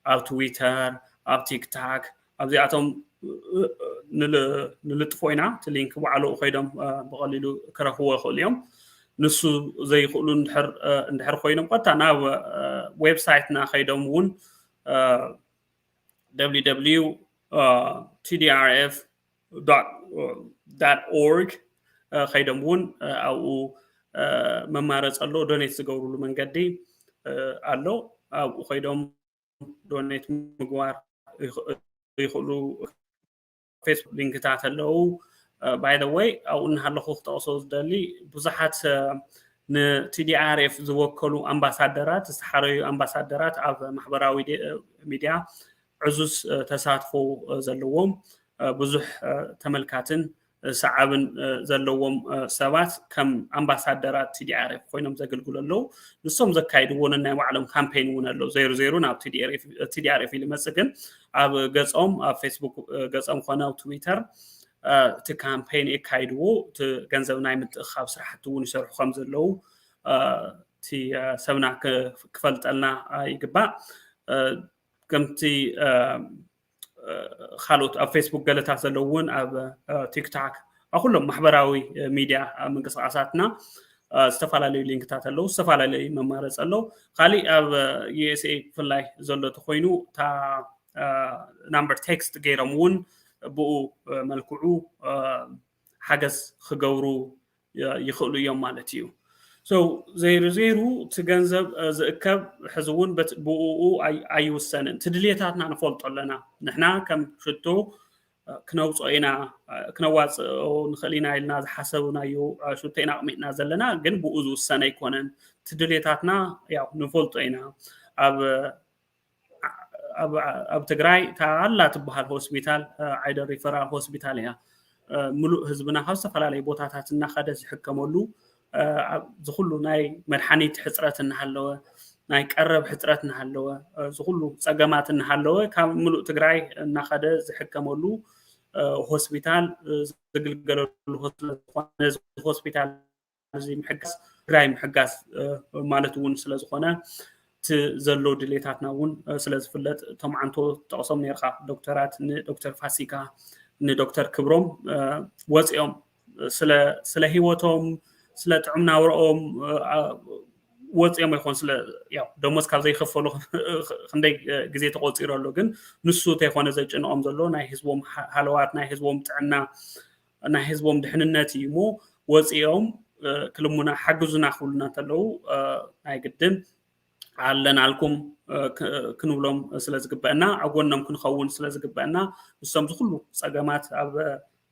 ኣብ ትዊተር፣ ኣብ ቲክታክ ኣብዚኣቶም ንልጥፎ ኢና። እቲ ሊንክ ባዕሉ ከይዶም ብቐሊሉ ክረኽብዎ ይኽእሉ እዮም። ንሱ ዘይኽእሉ እንድሕር እንድሕር ኮይኖም ቀጥታ ናብ ዌብሳይትና ከይዶም እውን www tdrf dot org ከይዶም እውን ኣብኡ መማረፂ ኣሎ። ዶኔት ዝገብርሉ መንገዲ ኣሎ። ኣብኡ ከይዶም ዶኔት ምግባር ይኽእሉ። ፌስቡክ ሊንክታት ኣለዉ። By the way ኣብኡ እናሃለኹ ክጠቕሶ ዝደሊ ብዙሓት ን TDRF ዝወከሉ ኣምባሳደራት ዝተሓረዩ ኣምባሳደራት ኣብ ማሕበራዊ ሚድያ ዕዙዝ ተሳትፎ ዘለዎም ብዙሕ ተመልካትን ሰዓብን ዘለዎም ሰባት ከም ኣምባሳደራት TDRF ኮይኖም ዘገልግሉ ኣለዉ። ንሶም ዘካይድዎ ነናይ ባዕሎም ካምፔን እውን ኣሎ። ዘይሩ ዘይሩ ናብ TDRF ኢሉ መጽእ ግን ኣብ ገጾም ኣብ ፌስቡክ ገጾም ኮነ ኣብ ትዊተር እቲ ካምፔን የካይድዎ። እቲ ገንዘብ ናይ ምትእኻብ ስራሕቲ እውን ይሰርሑ ከም ዘለዉ እቲ ሰብና ክፈልጠልና ይግባእ። ከምቲ ካልኦት ኣብ ፌስቡክ ገለታት ዘለዉ እውን ኣብ ቲክታክ ኣብ ኩሎም ማሕበራዊ ሚድያ ምንቅስቃሳትና ዝተፈላለዩ ሊንክታት ኣለዉ፣ ዝተፈላለዩ መማረፂ ኣለዉ። ካሊእ ኣብ USA ብፍላይ ዘሎ ተኮይኑ እታ ናምበር ቴክስት ገይሮም እውን ብኡ መልክዑ ሓገዝ ክገብሩ ይኽእሉ እዮም ማለት እዩ። ዘይሩ ዘይሩ እቲ ገንዘብ ዝእከብ ሕዚ እውን ብኡ ኣይውሰንን። እቲ ድልየታትና ንፈልጦ ኣለና። ንሕና ከም ሽቶ ክነውፅኦ ኢና ክነዋፅኦ ንኽእል ኢና ኢልና ዝሓሰብናዮ ሽቶ ኢና ኣቕሚጥና ዘለና፣ ግን ብኡ ዝውሰን ኣይኮነን። እቲ ድልየታትና ያው ንፈልጦ ኢና። ኣብ ኣብ ትግራይ እታ ኣላ ትበሃል ሆስፒታል ዓይደር ሪፈራል ሆስፒታል እያ። ምሉእ ህዝብና ካብ ዝተፈላለዩ ቦታታት እናኸደ ዝሕከመሉ ዝኩሉ ናይ መድሓኒት ሕፅረት እናሃለወ ናይ ቀረብ ሕፅረት እናሃለወ ዝኩሉ ፀገማት እናሃለወ ካብ ምሉእ ትግራይ እናኸደ ዝሕከመሉ ሆስፒታል ዝግልገለሉ ስለዝኾነ ሆስፒታል እዚ ምሕጋዝ ትግራይ ምሕጋዝ ማለት እውን ስለዝኾነ እቲ ዘሎ ድሌታትና እውን ስለዝፍለጥ እቶም ዓንቶ ጠቕሶም ነርካ ዶክተራት ንዶክተር ፋሲካ ንዶክተር ክብሮም ወፂኦም ስለ ህይወቶም ስለ ጥዑም ናብረኦም ወፂኦም ይኾን ስለ ደሞዝ ካብ ዘይከፈሉ ክንደይ ግዜ ተቆፂሩ ኣሎ ግን ንሱ እንተይኮነ ዘጭንቆም ዘሎ ናይ ህዝቦም ሃለዋት ናይ ህዝቦም ጥዕና ናይ ህዝቦም ድሕንነት እዩ እሞ ወፂኦም ክልሙና ሓግዙና ክብሉና እንተለዉ ናይ ግድን ኣለናልኩም ክንብሎም ስለዝግበአና ኣብ ጎኖም ክንኸውን ስለዝግበአና ንሶም ዝኩሉ ፀገማት ኣብ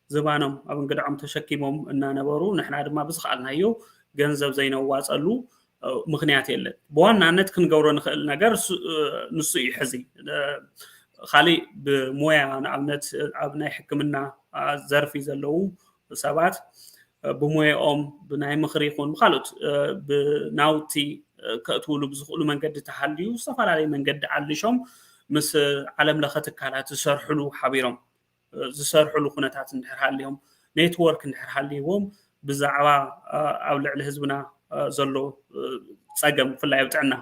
ዝባኖም ኣብ እንግድዖም ተሸኪሞም እናነበሩ ንሕና ድማ ብዝኸኣልናዮ ገንዘብ ዘይነዋፀሉ ምክንያት የለን። ብዋናነት ክንገብሮ ንኽእል ነገር ንሱ እዩ። ሕዚ ካሊእ ብሞያ ንኣብነት ኣብ ናይ ሕክምና ዘርፊ ዘለዉ ሰባት ብሞያኦም ብናይ ምኽሪ ይኹን ብካልኦት ብናውቲ ከእትውሉ ብዝኽእሉ መንገዲ ተሃልዩ ዝተፈላለዩ መንገዲ ኣልሾም ምስ ዓለም ለኸ ትካላት ዝሰርሕሉ ሓቢሮም ዝሰርሕሉ ኩነታት እንድሕር ሃልዮም ኔትወርክ እንድሕር ሃልይዎም ብዛዕባ ኣብ ልዕሊ ህዝብና ዘሎ ፀገም ብፍላይ ኣብ ጥዕና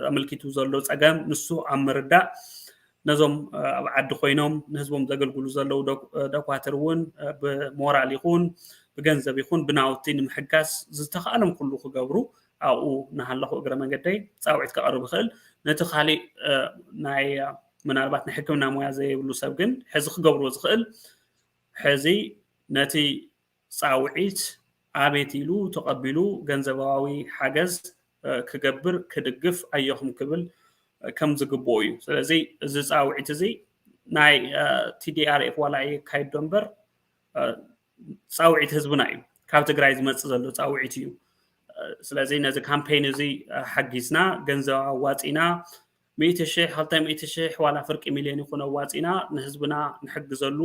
ኣመልኪቱ ዘሎ ፀገም ንሱ ኣብ ምርዳእ ነዞም ኣብ ዓዲ ኮይኖም ንህዝቦም ዘገልግሉ ዘለዉ ደኳትር እውን ብሞራል ይኹን ብገንዘብ ይኹን ብናውቲ ንምሕጋዝ ዝተኽኣሎም ኩሉ ክገብሩ ኣብኡ እናሃለኹ እግረ መንገደይ ፃውዒት ከቕርብ ይኽእል ነቲ ካሊእ ናይ ምናልባት ናይ ሕክምና ሞያ ዘይብሉ ሰብ ግን ሕዚ ክገብርዎ ዝኽእል ሕዚ ነቲ ፃውዒት ኣቤት ኢሉ ተቐቢሉ ገንዘባዊ ሓገዝ ክገብር ክድግፍ ኣየኹም ክብል ከም ዝግብኦ እዩ። ስለዚ እዚ ፃውዒት እዚ ናይ TDRF ዋላ የካይዶ እምበር ፃውዒት ህዝብና እዩ። ካብ ትግራይ ዝመፅእ ዘሎ ፃውዒት እዩ። ስለዚ ነዚ ካምፔን እዚ ሓጊዝና ገንዘብ ኣዋፂና ሚእቲ ሽሕ ክልተ ሚእቲ ሽሕ ዋላ ፍርቂ ሚልዮን ይኹን ኣዋፂና ንህዝብና ንሕግዘሉ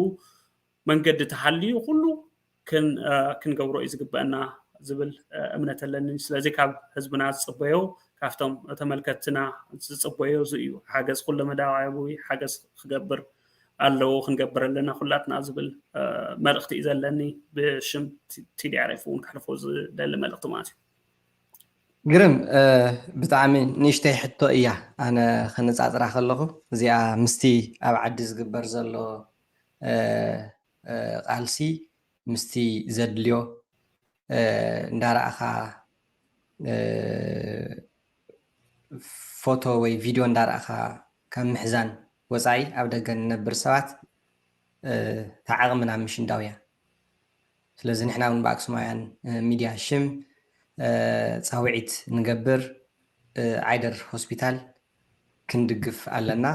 መንገዲ ተሃልዩ ኩሉ ክንገብሮ እዩ ዝግበአና ዝብል እምነት ኣለኒ። ስለዚ ካብ ህዝብና ዝፅበዮ ካብቶም ተመልከትትና ዝፅበዮ እዚ እዩ። ሓገዝ ኩለ መዳባዊ ሓገዝ ክገብር ኣለዎ ክንገብር ኣለና ኩላትና ዝብል መልእክቲ እዩ ዘለኒ። ብሽም TDRF እውን ከሕልፎ ዝደሊ መልእክቲ ማለት እዩ። ግርም ብጣዕሚ ንእሽተይ ሕቶ እያ ኣነ ከነፃፅራ ከለኹ እዚኣ ምስቲ ኣብ ዓዲ ዝግበር ዘሎ ቃልሲ ምስቲ ዘድልዮ እንዳረኣኻ ፎቶ ወይ ቪድዮ እንዳረኣኻ ካብ ምሕዛን ወፃኢ ኣብ ደገ ንነብር ሰባት እታ ዓቕምና ምሽንዳው እያ። ስለዚ ንሕና እውን ብኣክሱማውያን ሚድያ ሽም ፃውዒት ንገብር ዓይደር ሆስፒታል ክንድግፍ ኣለና።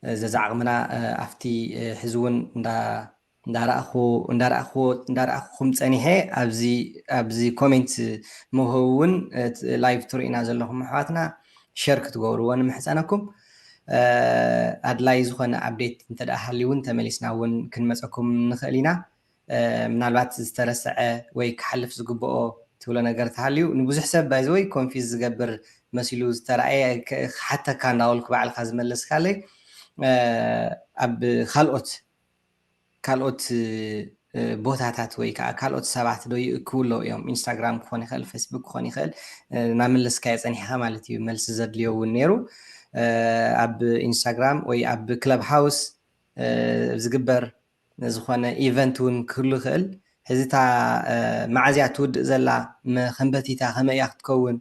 ዘዛ ዓቕምና ኣብቲ ሕዚ እውን እንዳ እንዳረኣኹ እንዳረኣኹ እንዳረኣኹኹም ፀኒሐ። ኣብዚ ኣብዚ ኮሜንት መውሃቢ እውን ላይቭ ትርእዩና ዘለኹም ኣሕዋትና ሸር ክትገብርዎ ንምሕፀነኩም። ኣድላይ ዝኾነ ኣፕዴት እንተደኣ ሃልዩ እውን ተመሊስና እውን ክንመፀኩም ንኽእል ኢና። ምናልባት ዝተረስዐ ወይ ክሓልፍ ዝግብኦ ትብሎ ነገር ተሃልዩ ንብዙሕ ሰብ ባይዘወይ ኮንፊዝ ዝገብር መሲሉ ዝተረኣየ ክሓተካ እንዳበልኩ ባዕልካ ዝመለስካለይ ኣብ ካልኦት ካልኦት ቦታታት ወይ ከዓ ካልኦት ሰባት ዶ ይእክቡ ኣለዉ እዮም? ኢንስታግራም ክኾን ይኽእል፣ ፌስቡክ ክኾን ይኽእል። እናመለስካዮ ፀኒሕካ ማለት እዩ። መልሲ ዘድልዮ እውን ነይሩ። ኣብ ኢንስታግራም ወይ ኣብ ክለብ ሃውስ ዝግበር ዝኾነ ኢቨንት እውን ክህሉ ይኽእል። ሕዚ እታ መዓዝያ ትውድእ ዘላ መኸንበቲታ ከመይ እያ ክትከውን?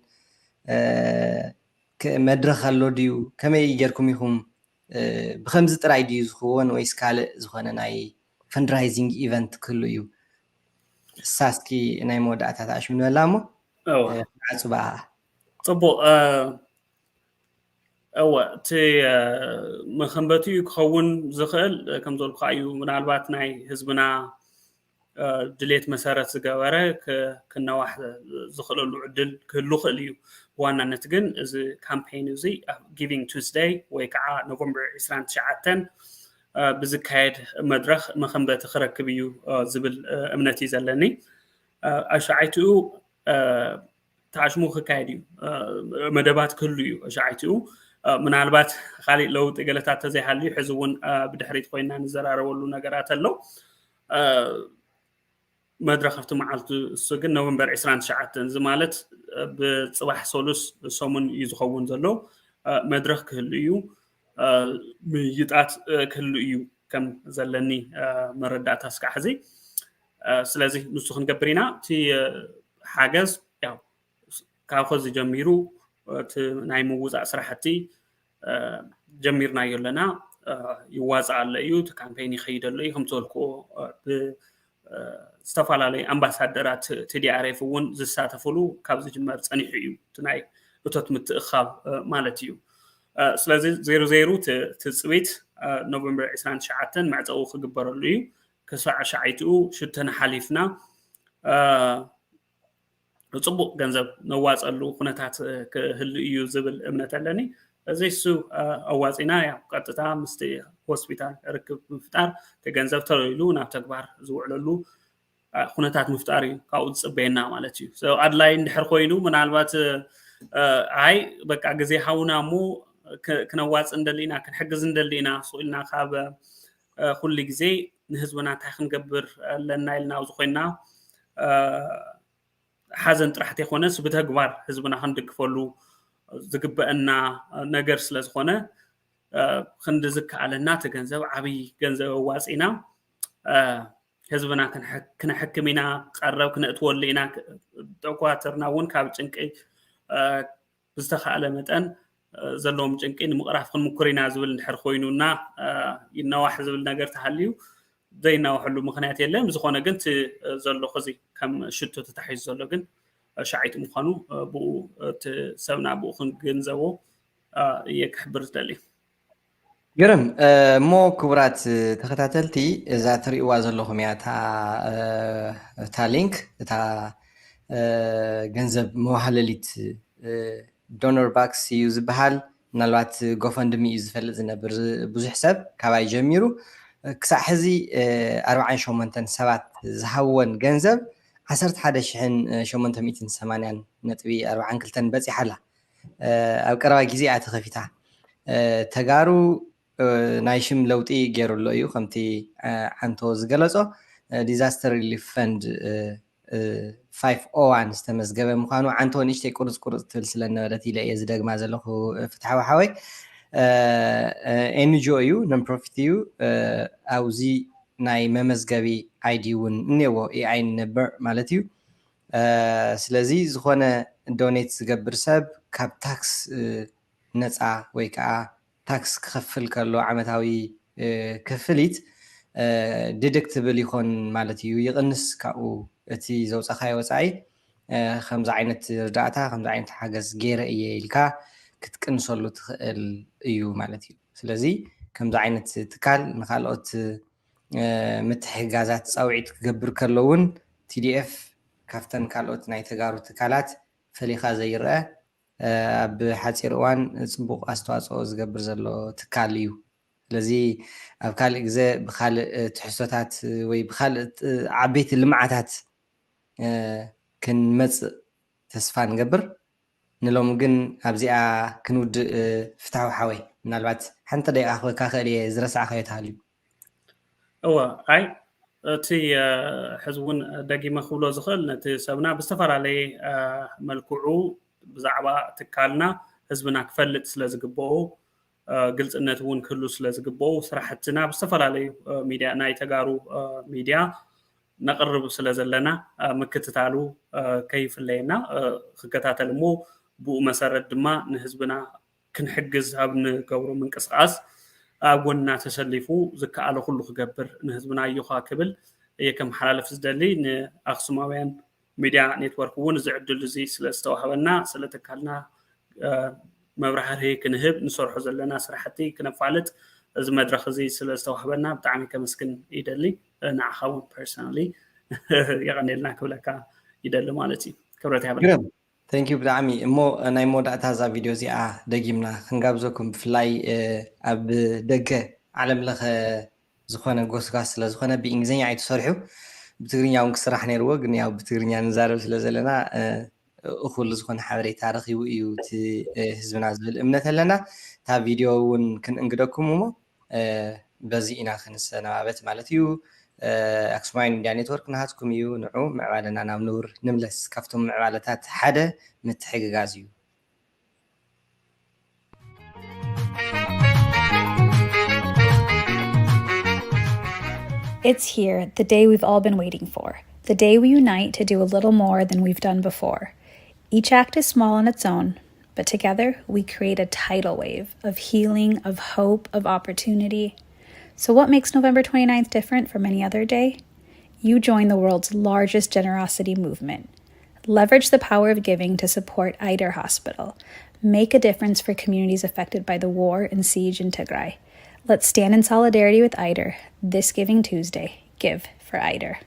መድረኽ ኣሎ ድዩ? ከመይ ጌርኩም ኢኹም ብከምዚ ጥራይ ድዩ ዝኸውን ወይስ ካልእ ዝኾነ ናይ ፈንድራይዚንግ ኢቨንት ክህሉ እዩ? እሳ እስኪ ናይ መወዳእታ ተኣሽሙ ንበላ እሞ ንዓጹ በኣ። ፅቡቅ። እወ እቲ መኸንበቲኡ ክኸውን ዝኽእል ከም ዘልኩካ እዩ። ምናልባት ናይ ህዝብና ድሌት መሰረት ዝገበረ ክነዋሕ ዝኽእለሉ ዕድል ክህሉ ክእል እዩ። ብዋናነት ግን እዚ ካምፔን እዚ ጊቪንግ ቱስደይ ወይ ከዓ ኖቨምበር ዕስራን ትሽዓተን ብዝካየድ መድረኽ መኸንበቲ ክረክብ እዩ ዝብል እምነት እዩ ዘለኒ። ኣሻዓይትኡ ተዓሽሙ ክካየድ እዩ። መደባት ክህሉ እዩ ኣሻዓይትኡ። ምናልባት ካሊእ ለውጢ ገለታት ተዘይሃልዩ ሕዚ እውን ብድሕሪት ኮይና ንዘራረበሉ ነገራት ኣሎ። መድረኽ ኣብቲ መዓልቱ እሱ ግን ኖቨምበር ዕስራን ትሽዓተን እዚ ማለት ብፅባሕ ሰሉስ ሰሙን እዩ ዝኸውን ዘሎ። መድረኽ ክህሉ እዩ። ምይይጣት ክህሉ እዩ ከም ዘለኒ መረዳእታ እስካዕ ሕዚ። ስለዚ ንሱ ክንገብር ኢና። እቲ ሓገዝ ያው ካብ ኸዚ ጀሚሩ እቲ ናይ ምውፃእ ስራሕቲ ጀሚርናዮ ኣለና። ይዋፃእ ኣሎ እዩ፣ እቲ ካምፔን ይኸይድ ኣሎ እዩ። ከም ዝበልክዎ ብዝተፈላለዩ ኣምባሳደራት ቲዲኣርኤፍ እውን ዝሳተፍሉ ካብ ዝጅመር ፀኒሑ እዩ፣ እቲ ናይ እቶት ምትእኻብ ማለት እዩ። ስለዚ ዜሮ ዜሮ ትፅቢት ኖቨምበር ዕስራን ትሽዓተን መዕፀዊ ክግበረሉ እዩ። ክሳዕ ሻዓይትኡ ሽተን ሓሊፍና ፅቡቅ ገንዘብ ነዋፀሉ ኩነታት ክህሉ እዩ ዝብል እምነት ኣለኒ። እዚ እሱ ኣዋፂና ያው ቀጥታ ምስቲ ሆስፒታል ርክብ ምፍጣር እቲ ገንዘብ ተለይሉ ናብ ተግባር ዝውዕለሉ ኩነታት ምፍጣር እዩ ካብኡ ዝፅበየና ማለት እዩ። ኣድላይ እንድሕር ኮይኑ ምናልባት ኣይ በቃ ግዜ ሃውና እሞ ክነዋፅ እንደሊና ክንሕግዝ እንደሊና ስኢልና ካብ ኩሉ ግዜ ንህዝብና እንታይ ክንገብር ኣለና ኢልና ኣብዚ ኮይና ሓዘን ጥራሕ ተይኮነስ ብተግባር ህዝብና ክንድግፈሉ ዝግበአና ነገር ስለዝኾነ ክንዲ ዝከኣለና እቲ ገንዘብ ዓብይ ገንዘብ ኣዋፂና ህዝብና ክነሕክም ኢና፣ ቀረብ ክነእትወሉ ኢና። ዶኳተርና እውን ካብ ጭንቂ ብዝተኻእለ መጠን ዘለዎም ጭንቂ ንምቕራፍ ክንምኩር ኢና ዝብል እንድሕር ኮይኑና ይነዋሕ ዝብል ነገር ተሃልዩ ዘይናውሐሉ ምኽንያት የለን። ብዝኾነ ግን እቲ ዘሎ ኸዚ ከም ሽቶ ተታሒዙ ዘሎ ግን ሻዒት ምዃኑ ብኡ እቲ ሰብና ብኡ ክንግንዘቦ እየ ክሕብር ዝደሊ። ግርም እሞ ክቡራት ተኸታተልቲ እዛ ትርእይዋ ዘለኹም እያ እታ ሊንክ እታ ገንዘብ መዋህለሊት ዶኖር ባክስ እዩ ዝበሃል። ምናልባት ጎፈንድሚ እዩ ዝፈልጥ ዝነብር ብዙሕ ሰብ ካባይ ጀሚሩ ክሳዕ ሕዚ ኣርባዓን ሸሞንተን ሰባት ዝሃብወን ገንዘብ ዓሰርተ ሓደ ሽሕን ሸሞንተ ሚእትን ሰማንያን ነጥቢ ኣርባዓን ክልተን በፂሓ ኣላ። ኣብ ቀረባ ግዜ እያ ተኸፊታ። ተጋሩ ናይ ሽም ለውጢ ገይሩ ኣሎ እዩ ከምቲ ዓንቶ ዝገለፆ ዲዛስተር ሪሊፍ ፈንድ ፋይቭ ኦ ዋን ዝተመዝገበ ምዃኑ ዓንቶ ንእሽተይ ቁርፅ ቁርፅ ትብል ስለነበረት ኢለ እየ ዝደግማ ዘለኹ። ፍትሓዊ ሓወይ ኤንጂኦ እዩ፣ ነን ፕሮፊት እዩ። ኣብዚ ናይ መመዝገቢ ኣይዲ እውን እኒአዎ ኤኣይ ነበር ማለት እዩ። ስለዚ ዝኾነ ዶኔት ዝገብር ሰብ ካብ ታክስ ነፃ ወይ ከዓ ታክስ ክኸፍል ከሎ ዓመታዊ ክፍሊት ዲደክትብል ይኾን ማለት እዩ፣ ይቕንስ ካብኡ እቲ ዘውፃኻዮ ወፃኢ። ከምዚ ዓይነት ርዳእታ ከምዚ ዓይነት ሓገዝ ገይረ እየ ኢልካ ክትቅንሰሉ ትኽእል እዩ ማለት እዩ። ስለዚ ከምዚ ዓይነት ትካል ንካልኦት ምትሕግጋዛት ፃውዒት ክገብር ከሎ እውን ቲዲኤፍ ካብተን ካልኦት ናይ ተጋሩ ትካላት ፈሊኻ ዘይረአ ኣብ ሓፂር እዋን ፅቡቕ ኣስተዋፅኦ ዝገብር ዘሎ ትካል እዩ። ስለዚ ኣብ ካልእ ግዘ ብካልእ ትሕዝቶታት ወይ ብካልእ ዓበይቲ ልምዓታት ክንመፅእ ተስፋ ንገብር። ንሎም ግን ኣብዚኣ ክንውድእ ፍትሓዊ ሓወይ፣ ምናልባት ሓንቲ ደቂቃ ክበካ ክእል እየ ዝረሳዕካዮ ተሃልዩ። እወ ኣይ እቲ ሕዚ እውን ደጊመ ክብሎ ዝኽእል ነቲ ሰብና ብዝተፈላለየ መልክዑ ብዛዕባ ትካልና ህዝብና ክፈልጥ ስለ ዝግበኦ ግልፅነት እውን ክህሉ ስለ ዝግበኦ ስራሕትና ብዝተፈላለዩ ሚድያ ናይ ተጋሩ ሚድያ ነቕርብ ስለ ዘለና ምክትታሉ ከይፍለየና ክከታተል እሞ ብኡ መሰረት ድማ ንህዝብና ክንሕግዝ ኣብ ንገብሮ ምንቅስቃስ ኣብ ጎንና ተሰሊፉ ዝከኣለ ኩሉ ክገብር ንህዝብና ኣዮኻ ክብል እየ ከመሓላልፍ ዝደሊ። ንኣክሱማውያን ሚድያ ኔትወርክ እውን እዚ ዕድል እዚ ስለ ዝተዋህበና ስለ ትካልና መብራህርሂ ክንህብ ንሰርሖ ዘለና ስራሕቲ ክነፋልጥ እዚ መድረክ እዚ ስለ ዝተዋህበና ብጣዕሚ ከመስግን ይደሊ። ንዓኻ እውን personally የቐኔልና ክብለካ ይደሊ ማለት እዩ። ክብረት ያብለና። Thank you ብጣዕሚ እሞ ናይ መወዳእታ እዛ ቪድዮ እዚኣ ደጊምና ክንጋብዘኩም ብፍላይ ኣብ ደገ ዓለም ለኸ ዝኾነ ጎስጓስ ስለ ዝኾነ ብእንግሊዝኛ እዩ ተሰሪሑ። ብትግርኛ እውን ክስራሕ ነይርዎ፣ ግን ያው ብትግርኛ ንዛረብ ስለ ዘለና እኹል ዝኾነ ሓበሬታ ረኺቡ እዩ እቲ ህዝብና ዝብል እምነት ኣለና። እታ ቪድዮ እውን ክንእንግደኩም እሞ በዚ ኢና ክንሰነባበት ማለት እዩ። ኣክሱማይን ሚድያ ኔትወርክ ናሃትኩም እዩ። ንዑ ምዕባለና ናብ ንቡር ንምለስ። ካብቶም ምዕባለታት ሓደ ምትሕግጋዝ እዩ። It's here, the day we've all been waiting for. The day we unite to do a little more than we've done before. Each act is small on its own, but together we create a tidal wave of healing, of hope, of opportunity. So, what makes November twenty-ninth different from any other day? You join the world's largest generosity movement. Leverage the power of giving to support Eider Hospital. Make a difference for communities affected by the war and siege in Tigray. Let's stand in solidarity with Eider this Giving Tuesday. Give for Eider.